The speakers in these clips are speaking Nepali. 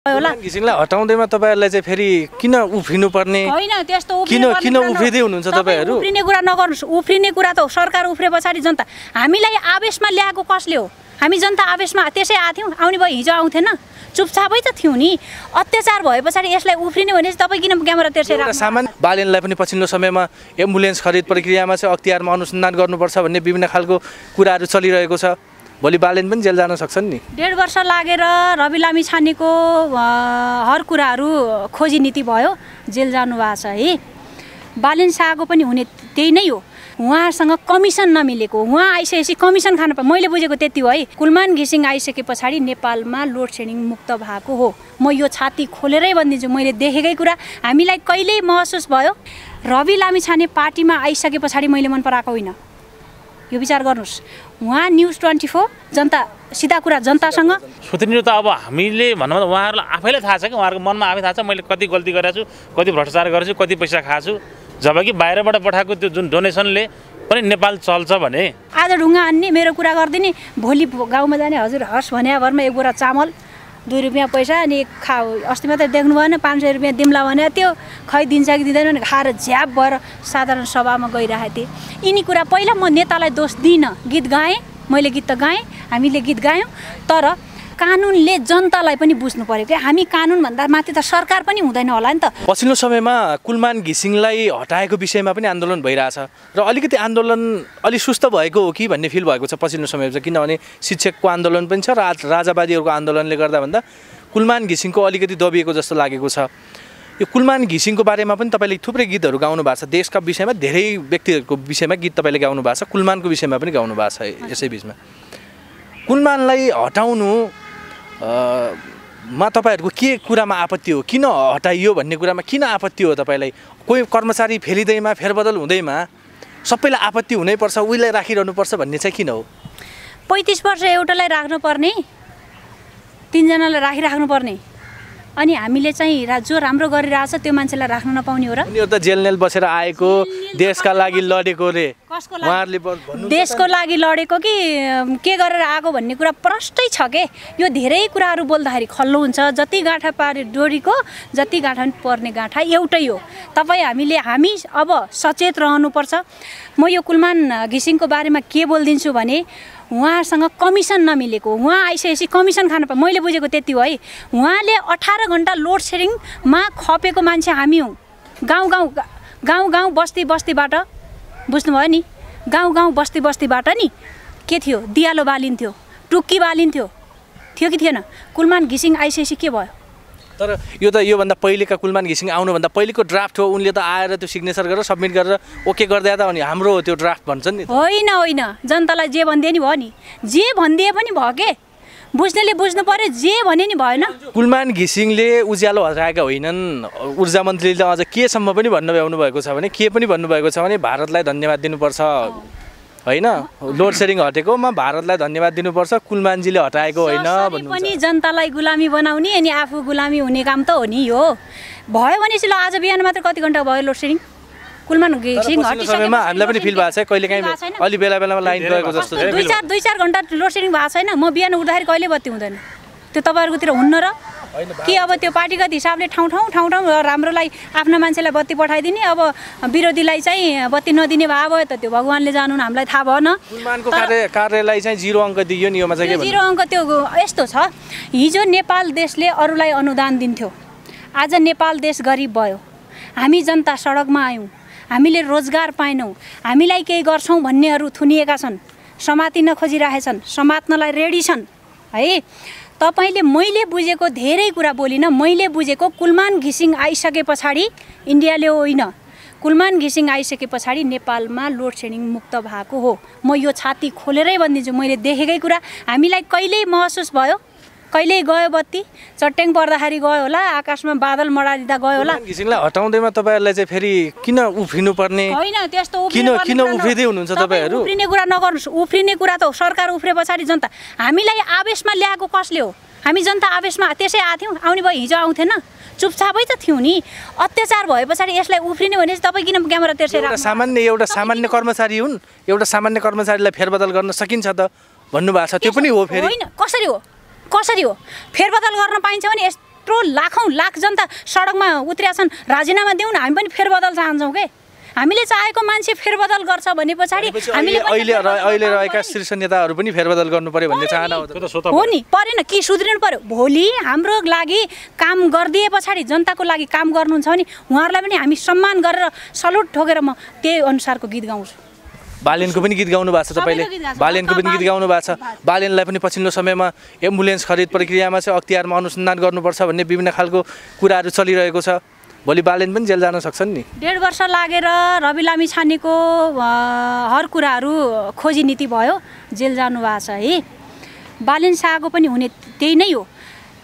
घिसिङलाई हटाउँदैमा तपाईहरुलाई चाहिँ फेरि किन उफ्रिनु पर्ने हैन त्यस्तो किन उफ्रिदै हुनुहुन्छ तपाईहरु उफ्रिने कुरा नगर्नुस् उफ्रिने कुरा त सरकार उफ्रे पछाडी जनता हामीलाई आवेशमा ल्याएको कसले हो हामी जनता आवेशमा त्यसै आथ्यौं आउने भए हिजो आउँथेन चुपचापै त थियौ नि अत्याचार भए पछाडी यसलाई उफ्रिने भने तपाई किन क्यामेरा तेर्सै राख्नु सामान्य बालेनलाई पनि पछिल्लो समयमा एम्बुलेन्स खरिद प्रक्रियामा चाहिँ अख्तियारमा अनुसन्धान गर्नुपर्छ भन्ने विभिन्न खालको कुराहरु चलिरहेको छ भोलि बालेन पनि जेल जान सक्छन् नि 1.5 वर्ष लागेर रवि लामी छानेको हर कुराहरु खोजी नीति भयो जेल जानु भएको छ है बालेन शाहको पनि हुने त्यही नै हो उहाँसँग कमिसन नमिलेको उहाँ आइसकेपछि कमिसन खान मैले बुझेको त्यति हो है कुलमान घिसिङ आइसके पछाडी नेपालमा लोड सेडिङ मुक्त भएको हो म यो छाती खोलेरै भन्दिन्छु मैले देखेकै कुरा हामीलाई कहिल्यै महसुस भयो रवि लामी छाने पार्टीमा आइसके पछाडी मैले मन पराएको होइन यो विचार गर्नुस् उहाँ न्यूज 24 जनता सिधा कुरा जनतासँग सुत्रिनु त अब हामीले भन्नु उहाँहरुलाई आफैले थाहा छ कि उहाँहरुको मनमा आफै थाहा छ मैले कति गल्ती गरेछु कति भ्रष्टाचार गरेछु कति पैसा खाछु जबकि बाहिरबाट पठाएको त्यो जुन डोनेसनले पनि नेपाल चल्छ भने आज ढुङ्गा अन्ने मेरो कुरा गर्दिनी भोलि गाउँमा जाने हजुर हस भने भरमा एक बोरा चामल 2 रुपैयाँ पैसा अनि अस्ति मात्रै देख्नु भएन 500 रुपैयाँ दिम्ला भने त्यो खै दिन्छ कि दिँदैन भने खाएर झ्याप भएर साधारण सभामा गइरहेको थिए यिनी कुरा पहिला म नेतालाई दोष दिन गीत गाएँ मैले गीत त गाएँ हामीले गीत गायौं तर कानुनले जनतालाई पनि बुझ्नु पर्यो के हामी कानुन भन्दा माथि त सरकार पनि हुँदैन होला नि त पछिल्लो समयमा कुलमान घिसिङलाई हटाएको विषयमा पनि आन्दोलन भइरहेछ र अलिकति आन्दोलन अलि सुस्त भएको हो कि भन्ने फिल भएको छ पछिल्लो समयमा चाहिँ किनभने शिक्षकको आन्दोलन पनि छ र राजावादीहरुको आन्दोलनले गर्दा भन्दा कुलमान घिसिङको अलिकति दबिएको जस्तो लागेको छ यो कुलमान घिसिङको बारेमा पनि तपाईले थुप्रै गीतहरु गाउनु भएको छ देशका विषयमा धेरै व्यक्तिहरुको विषयमा गीत तपाईले गाउनु भएको छ कुलमानको विषयमा पनि गाउनु भएको छ यसै बीचमा कुलमानलाई हटाउनु मा तपाईहरुको के कुरामा आपत्ति हो किन हटाइयो भन्ने कुरामा किन आपत्ति हो तपाईलाई कोही कर्मचारी फेरिदैमा फेरबदल हुँदैमा सबैलाई आपत्ति हुनै पर्छ उइलाई राखिरहनु पर्छ भन्ने चाहिँ किन हो 35 वर्ष एउटालाई राख्नु पर्ने 3 जनालाई राखिराख्नु पर्ने अनि हामीले चाहिँ जो राम्रो गरिरहेछ त्यो मान्छेलाई राख्न नपाउने हो र उनीहरु त जेलनेल बसेर आएको देशका लागि लडेको रे उहाँहरुले भन्नु देशको लागि लडेको कि के गरेर आएको भन्ने कुरा प्रष्टै छ के यो धेरै कुराहरु बोल्दाखेरि खल्लो हुन्छ जति गाँठा पारे डोरीको जति गाँठा पर्ने गाँठा एउटै हो हामी अब सचेत रहनु पर्छ म यो कुलमान घिसिङको बारेमा के बोल्दिन्छु भने उहाँसँग कमिसन नमिलेको उहाँ आइसकेपछि कमिसन खान मैले बुझेको त्यति हो है उहाँले 18 घण्टा लोड सेडिङमा खपेको मान्छे हामी हौं गाउँ बस्ती बस्तीबाट बुझ्नुभयो नि गाउँ बस्ती बस्तीबाट नि के थियो दियालो बालिन्थ्यो टुक्की बालिन्थ्यो थियो कि थिएन कुलमान घिसिङ आइसकेपछि के भयो तर यो त यो भन्दा पहिलेका कुलमान घिसिङ आउनु भन्दा पहिलेको ड्राफ्ट हो उनले त आएर त्यो सिग्नेचर गरेर सबमिट गरेर ओके गर्दै त अनि हाम्रो त्यो ड्राफ्ट भन्छन् नि होइन जनतालाई जे भन्दिए नि भयो नि जे भन्दिए पनि भयो के बुझ्नेले बुझ्नु पर्यो जे भने नि भएन कुलमान घिसिङले उज्यालो हराएका होइनन् ऊर्जा मन्त्रीले अझ के सम्म पनि भन्नु भ्याउनु भएको छ भने के पनि भन्नु भएको छ भने भारतलाई धन्यवाद दिनुपर्छ हैन लोड सेडिङ हटेकोमा भारतलाई धन्यवाद दिनुपर्छ कुलमानजीले हटाएको होइन भन्नुहुन्छ पनि जनतालाई गुलामी बनाउने अनि आफू गुलामी हुने काम त हो नि यो भयो भने ल आज बिहान मात्र कति घण्टा भयो लोड सेडिङ कुलमान घिसिङ हटिसकेको समयमा हामीलाई पनि फिल भएको छ कहिलेकाहीँ अलि बेलामा लाइन गएको जस्तो छ 2-4 घण्टा लोड सेडिङ भएको छैन म बिहान उठ्दाखेरि कहिले बत्ती हुँदैन त्यो तपाईहरुकोतिर हुन्न र कि अब त्यो पार्टीगत हिसाबले ठाउँ राम्रोलाई आफ्नो मान्छेलाई बत्ती पठाइदिने अब विरोधीलाई चाहिँ बत्ती नदिने भयो त त्यो भगवानले जानुन हामीलाई थाहा भएन कुलमानको कार्यलाई चाहिँ 0 अंक दियो नि योमा चाहिँ के भन्नु 0 अंक त्यो यस्तो छ हिजो नेपाल देशले अरूलाई अनुदान दिन्थ्यो आज नेपाल देश गरिब भयो हामी जनता सडकमा आयौं हामीले रोजगार पाएनौं हामीलाई केही गर्छौं भन्नेहरु थुनिएका छन् समातिन खोजिरहेछन् समात्नलाई रेडी छन् है तपाईले मैले बुझेको धेरै कुरा बोलिन मैले बुझेको कुलमान घिसिङ आइसके पछाडी इन्डियाले होइन कुलमान घिसिङ आइसके पछाडी नेपालमा लोड सेडिङ मुक्त भएको हो म यो छाती खोलेरै भन्दिन्छु मैले देखेकै कुरा हामीलाई कहिल्यै महसुस भयो कहिल्यै गयो बत्ती चट्याङ पर्दाखेरि गयो होला आकाशमा बादल मडारिदा गयो होला घिसिङलाई हटाउँदैमा तपाईहरुलाई चाहिँ फेरि किन उफ्रिनु पर्ने हैन त्यस्तो किन उफ्रिदै हुनुहुन्छ तपाईहरु उफ्रिने कुरा नगर्नुस् उफ्रिने कुरा त सरकार उफ्रे पछाडी जनता हामीलाई आवेशमा ल्याएको कसले हो हामी जनता आवेशमा त्यसै आथ्यौं आउने भए हिजो आउँथेन चुपचापै त थियौ नि अत्याचार भए पछाडी यसलाई उफ्रिने भने तपाई किन क्यामेरा तेर्सै राख्नु एउटा सामान्य कर्मचारी हुन् एउटा सामान्य कर्मचारीलाई फेरबदल गर्न सकिन्छ त भन्नु भएको छ त्यो पनि हो फेरि हैन कसरी हो फेरबदल गर्न पाइन्छ भने यत्रो लाखौँ लाख जनता सडकमा उत्रिया छन्, राजीनामा देऊ न, हामी पनि फेरबदल चाहन्छौँ के। हामीले चाहेको मान्छे फेरबदल गर्छ भने पछाडि हामीले अहिले रहेका शीर्ष नेताहरू पनि फेरबदल गर्नु पर्यो भन्ने चाहना हो नि। परेन कि सुध्रिनु पर्यो। भोलि हाम्रो लागि काम गरिदिए पछाडि जनताको लागि काम गर्नुहुन्छ भने उहाँहरूलाई पनि हामी सम्मान गरेर सलुट ठोकेर म त्यही अनुसारको गीत गाउँछु। बालेनको पनि गीत गाउनु भएको छ तपाईँले, बालेनको पनि गीत गाउनु भएको छ। बालेनलाई पनि पछिल्लो समयमा एम्बुलेन्स खरिद प्रक्रियामा चाहिँ अख्तियारमा अनुसन्धान गर्नुपर्छ भन्ने विभिन्न खालको कुराहरू चलिरहेको छ। भोलि बालेन पनि जेल जान सक्छन् नि। 1.5 वर्ष लागेर रवि लामिछानेको हर कुराहरू खोजी नीति भयो, जेल जानु भएको छ है। बालेन शाहको पनि हुने त्यही नै हो।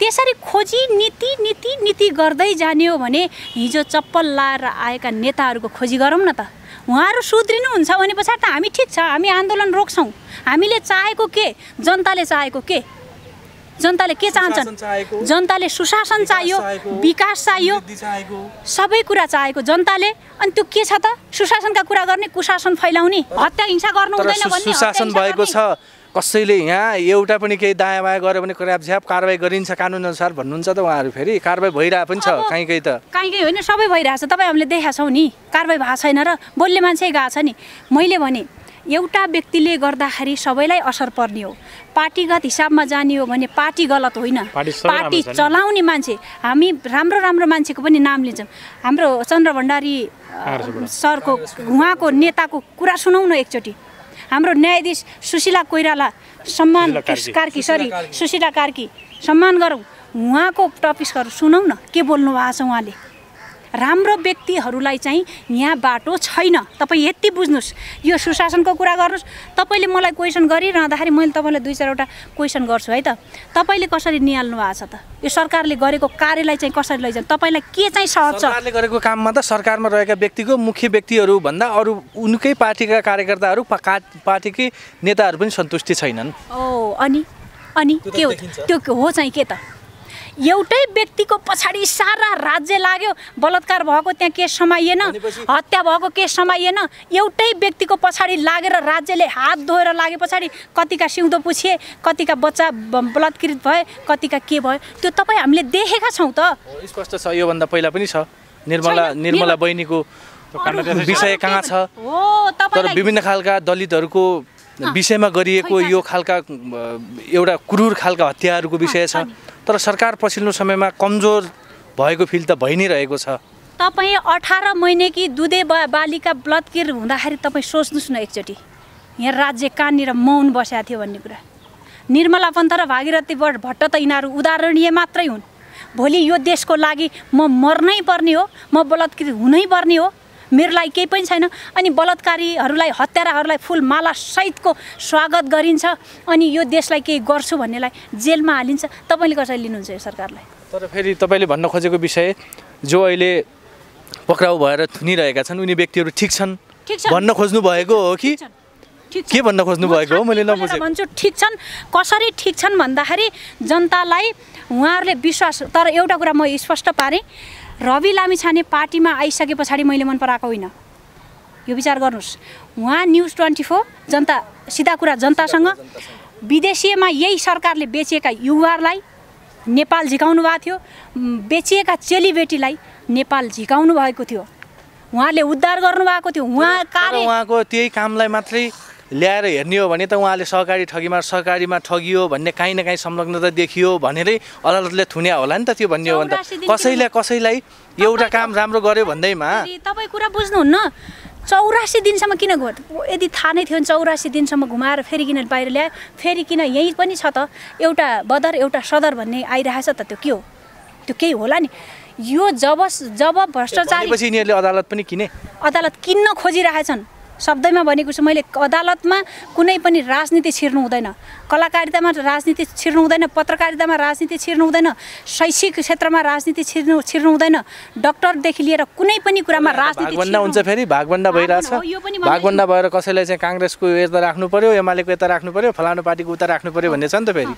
त्यसरी खोजी नीति गर्दै जाने हो भने हिजो चप्पल लाएर आएका नेताहरूको खोजी गरौँ न त। उहाँहरू सुध्रिनुहुन्छ भने पछाडि त हामी ठिक छ, हामी आन्दोलन रोक्छौँ। हामीले चाहेको के, जनताले चाहेको के, जनताले के चाहन्छन्? जनताले सुशासन चाहियो, विकास चाहियो, सबै कुरा चाहेको जनताले। अनि त्यो के छ त? सुशासनका कुरा गर्ने, कुशासन फैलाउने, हत्या हिंसा गर्नु हुँदैन भन्ने। सुशासन भएको छ, कसैले यहाँ एउटा पनि केही दायाँ बायाँ गर्यो भने क्रयापझ्याप कारबाही गरिन्छ कानुन अनुसार भन्नुहुन्छ त उहाँहरू। फेरि कारबाही भइरहेको पनि छ कहीँ त, कहीँ होइन, सबै भइरहेछ। तपाईँ हामीले देखाएको छौँ नि, कारबाही भएको छैन र बोल्ने मान्छे गएको छ नि। मैले भने एउटा व्यक्तिले गर्दाखेरि सबैलाई असर पर्ने हो। पार्टीगत हिसाबमा जाने हो भने पार्टी गलत होइन, पार्टी चलाउने मान्छे। हामी राम्रो राम्रो मान्छेको पनि नाम लिन्छौँ। हाम्रो चन्द्र भण्डारी सरको, उहाँको नेताको कुरा सुनौ न एकचोटि। हाम्रो न्यायाधीश सुशीला कोइराला सम्मान कार्की, सुशीला कार्की सम्मान गरौँ। उहाँको टपिक्सहरू सुनौ न, के बोल्नु भएको छ उहाँले। राम्रो व्यक्तिहरूलाई चाहिँ यहाँ बाटो छैन। तपाईँ यति बुझ्नुहोस्, यो सुशासनको कुरा गर्नुहोस्। तपाईँले मलाई क्वेसन गरिरहँदाखेरि मैले तपाईँलाई 2-4वटा क्वेसन गर्छु है त। तपाईँले कसरी निहाल्नु भएको छ त? यो सरकारले गरेको कार्यलाई चाहिँ कसरी लैजानु? तपाईँलाई के चाहिँ सहज छ? सरकारले गरेको काममा त सरकारमा रहेका व्यक्तिको मुख्य व्यक्तिहरू भन्दा अरू उनकै पार्टीका कार्यकर्ताहरू, पार्टीकै नेताहरू पनि सन्तुष्टि छैनन्। अनि के हो त्यो? हो चाहिँ के त? एउटै व्यक्तिको पछाडि सारा राज्य लाग्यो। बलात्कार भएको त्यहाँ केस समाइएन, हत्या भएको केस समाइएन। एउटै व्यक्तिको पछाडि लागेर राज्यले हात धोएर लागे पछाडि कतिका सिउँदो पुछिए, कतिका बच्चा बलात्कृत भए, कतिका के भयो, त्यो तपाईँ हामीले देखेका छौँ त। स्पष्ट छ। योभन्दा पहिला पनि छ। निर्मला बहिनीको विषय कहाँ छ? तर विभिन्न खालका दलितहरूको विषयमा गरिएको यो खालका एउटा क्रूर खालका हत्याहरूको विषय छ। तर सरकार पछिल्लो समयमा कमजोर भएको फिल त भइ नै रहेको छ। तपाईँ 18 महिनेकी दुधे बालिका बलात्कृत हुँदाखेरि तपाईँ सोच्नुहोस् न एकचोटि, यहाँ राज्य कहाँनिर मौन बसेको थियो भन्ने कुरा। निर्मला पन्त र भागीरथी भट्ट त यिनीहरू उदाहरणीय मात्रै हुन्। भोलि यो देशको लागि म मर्नै पर्ने हो, म बलात्कृत हुनै पर्ने हो, मेरो लागि केही पनि छैन। अनि बलात्कारीहरूलाई, हत्याराहरूलाई फुलमाला सहितको स्वागत गरिन्छ, अनि यो देशलाई केही गर्छु भन्नेलाई जेलमा हालिन्छ। तपाईँले कसरी लिनुहुन्छ यो सरकारलाई? तर फेरि तपाईँले भन्न खोजेको विषय जो अहिले पक्राउ भएर थुनिरहेका छन् उनी व्यक्तिहरू ठिक छन् भन्न खोज्नु भएको हो कि के भन्न खोज्नु भएको हो? मैले नबुझेको भन्छु ठिक छन्। कसरी ठिक छन् भन्दाखेरि जनतालाई उहाँहरूले विश्वास। तर एउटा कुरा म स्पष्ट पारेँ, रवि लामिछाने पार्टीमा आइसके पछाडि मैले मन पराएको होइन। यो विचार गर्नुहोस्। उहाँ न्युज 24 जनता, सिधा कुरा जनतासँग, विदेशीयमा यही सरकारले बेचिएका युवाहरूलाई नेपाल झिकाउनु भएको थियो, बेचिएका चेलीबेटीलाई नेपाल झिकाउनु भएको थियो, उहाँले उद्धार गर्नुभएको थियो। उहाँको त्यही कामलाई मात्रै ल्याएर हेर्ने हो भने त उहाँले सरकारीमा ठगियो भन्ने काहीँ न काहीँ संलग्नता देखियो भनेरै अदालतले थुन्या होला नि त। त्यो भन्ने हो भने त कसैलाई एउटा काम राम्रो गर्यो भन्दैमा तपाईँ कुरा बुझ्नुहुन्न। 84 दिनसम्म किन गयो? यदि थाहा नै थियो भने 84 दिनसम्म घुमाएर फेरि किन बाहिर ल्यायो? फेरि किन यहीँ पनि छ त, एउटा बदर एउटा सदर भन्ने आइरहेछ त। त्यो के हो? त्यो केही होला नि। यो जब भ्रष्टाचारी पछि यिनीहरूले अदालत पनि किने, अदालत किन्न खोजिरहेछन्। शब्दमा भनेको छु मैले, अदालतमा कुनै पनि राजनीति छिर्नु हुँदैन, कलाकारितामा राजनीति छिर्नु हुँदैन, पत्रकारितामा राजनीति छिर्नु हुँदैन, शैक्षिक क्षेत्रमा राजनीति छिर्नु हुँदैन, डक्टरदेखि लिएर कुनै पनि कुरामा राजनीति भागभण्डा हुन्छ। फेरि भागभण्डा भइरहेछ। भागभण्डा भएर कसैलाई चाहिँ काङ्ग्रेसको यता राख्नु पर्यो, एमालेको यता राख्नु पर्यो, फलानु पार्टीको उता राख्नु पर्यो भन्ने छ नि त। फेरि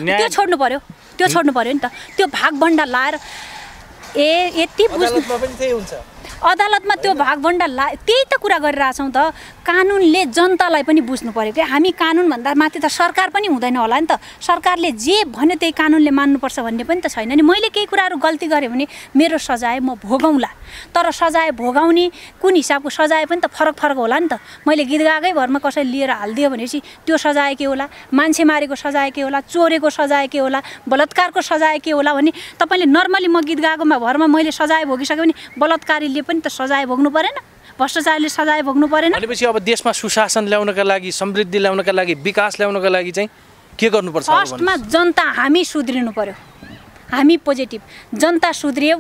त्यो छोड्नु पर्यो, त्यो छोड्नु पर्यो नि त। त्यो भागभण्डा लाएर यति बुझ्नु अदालतमा त्यो भागभण्डा त्यही त कुरा गरिरहेछौँ त। कानुनले जनतालाई पनि बुझ्नु पर्यो कि हामी कानुनभन्दा माथि त सरकार पनि हुँदैन होला नि त। सरकारले जे भन्यो त्यही कानुनले मान्नुपर्छ भन्ने पनि त छैन नि। मैले केही कुराहरू गल्ती गरेँ भने मेरो सजाय म भोगौँला, तर सजाय भोगाउने कुन हिसाबको सजाय पनि त फरक फरक होला नि त। मैले गीत गाएकै भरमा कसैले लिएर हालिदियो भनेपछि त्यो सजाय के होला, मान्छे मारेको सजाय के होला, चोरेको सजाय के होला, बलात्कारको सजाय के होला भने तपाईँले नर्मली म गीत गाएकोमा भरमा मैले सजाय भोगिसक्यो भने बलात्कारीले पनि त सजाय भोग्नु परेन, भ्रष्टाचारले सजाय भोग्नु परेन। भनेपछि अब देशमा सुशासन ल्याउनका लागि, समृद्धि ल्याउनका लागि, विकास ल्याउनका लागि चाहिँ के गर्नुपर्छ? फर्स्टमा जनता हामी सुध्रिनु पर्यो। हामी पोजिटिभ जनता सुध्रियौँ,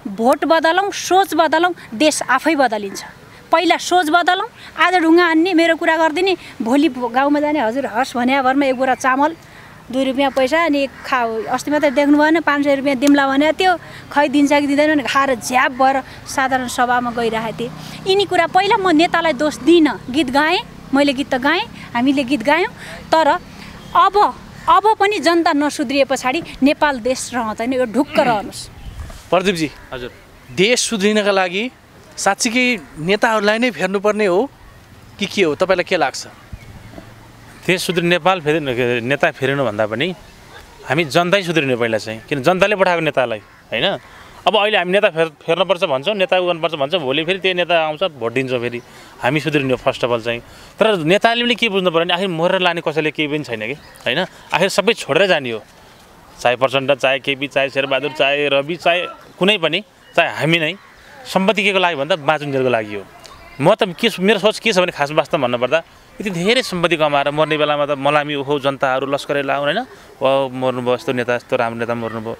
भोट बदलौँ, सोच बदलौँ, देश आफै बदलिन्छ। पहिला सोच बदलौँ। आज ढुङ्गा हान्ने, मेरो कुरा गरिदिने, भोलि गाउँमा जाने हजुर हस् भने भरमा एक बोरा चामल 2 रुपियाँ पैसा अनि अस्ति मात्रै देख्नु भएन 500 रुपियाँ दिम्ला भने त्यो खै दिन्छ कि दिँदैन भने खाएर झ्याप भएर साधारण सभामा गइरहेको थिएँ। यिनी कुरा पहिला म नेतालाई दोष दिइनँ, गीत गाएँ, मैले गीत त गाएँ, हामीले गीत गायौँ, तर अब पनि जनता नसुध्रिए पछाडि नेपाल देश रहँदैन। यो ढुक्क रहनुहोस्। प्रदीपजी, हजुर, देश सुध्रिनका लागि साँच्चीकै नेताहरूलाई नै फेर्नुपर्ने हो कि के हो? तपाईँलाई के लाग्छ? देश सुध्रिनु, नेपाल नेता फेरिनु भन्दा पनि हामी जनतै सुध्रिनु पहिला चाहिँ, किन जनताले पठाएको नेतालाई होइन। अब अहिले हामी नेता फेर्नुपर्छ भन्छौँ, नेता गर्नुपर्छ भन्छौँ, भोलि फेरि त्यही नेता आउँछ, भोट दिन्छौँ, फेरि हामी सुध्रिनु फर्स्ट अफ अल चाहिँ। तर नेताले पनि के बुझ्नु पऱ्यो भने आखिर मरेर लाने कसैले केही पनि छैन कि होइन। आखिर सबै छोडेर जाने हो, चाहे प्रचण्ड, चाहे केपी, चाहे शेरबहादुर, चाहे रवि, चाहे कुनै पनि, चाहे हामी नै। सम्पत्ति के को लागि भन्दा बाँचुन्जेलको लागि हो। म त मेरो सोच के छ भने खास वास्तव भन्नुपर्दा यति धेरै सम्पत्ति कमाएर मर्ने बेलामा त मलामी ओहो जनताहरू लस्करै लाउनु होइन, मर्नुभयो यस्तो नेता, यस्तो राम्रो नेता मर्नुभयो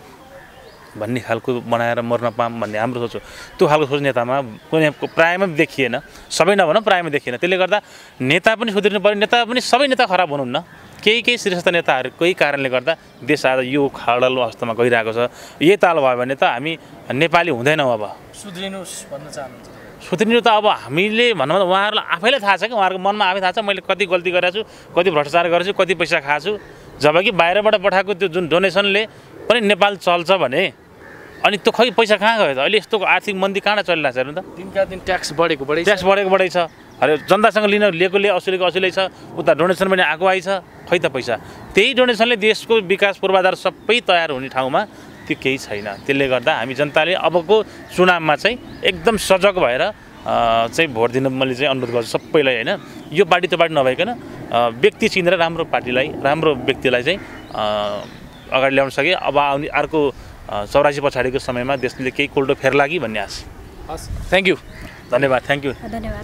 भन्ने खालको बनाएर मर्न पाऊँ भन्ने हाम्रो सोच हो। त्यो खालको सोच नेतामा कुनै प्रायमा देखिएन, सबै नभनौँ प्रायमा देखिएन। त्यसले गर्दा नेता पनि सुध्रिनु पऱ्यो। नेता पनि सबै नेता खराब हुनुहुन्न, केही श्रेष्ठ नेताहरूकै कारणले गर्दा देश आज यो खाडल अवस्थामा गइरहेको छ। यही ताल भयो भने त हामी नेपाली हुँदैनौँ। अब सुध्रिनुहोस् भन्न चाहनुहुन्छ? सुध्रिनु त अब हामीले भनौँ उहाँहरूलाई आफैलाई थाहा छ कि उहाँहरूको मनमा आफै थाहा छ मैले कति गल्ती गरेको छु, कति भ्रष्टाचार गरेको छु, कति पैसा खाएको छु। जबकि बाहिरबाट पठाएको त्यो जुन डोनेसनले पनि नेपाल चल्छ भने अनि त्यो खै पैसा कहाँ गयो त? अहिले यस्तो आर्थिक मन्दी कहाँ चलिरहेको छ हेर्नु त। दिनका दिन ट्याक्स बढेको छ। अरे जनतासँग लिएको असुलै छ, उता डोनेसन पनि आएको आइछ, खै त पैसा। त्यही डोनेसनले देशको विकास पूर्वाधार सबै तयार हुने ठाउँमा त्यो केही छैन। त्यसले गर्दा हामी जनताले अबको चुनावमा चाहिँ एकदम सजग भएर चाहिँ भोट दिन मैले चाहिँ अनुरोध गर्छु सबैलाई होइन। यो पार्टी त्यो पार्टी नभइकन व्यक्ति चिनेर राम्रो पार्टीलाई, राम्रो व्यक्तिलाई चाहिँ अगाडि ल्याउन सके। अब आउने अर्को 84 पछाडिको समयमा देशले केही कोल्टो फेर्ला कि भन्ने आश। हस्, थ्याङ्क यू, धन्यवाद, थ्याङ्क यू। धन्यवाद।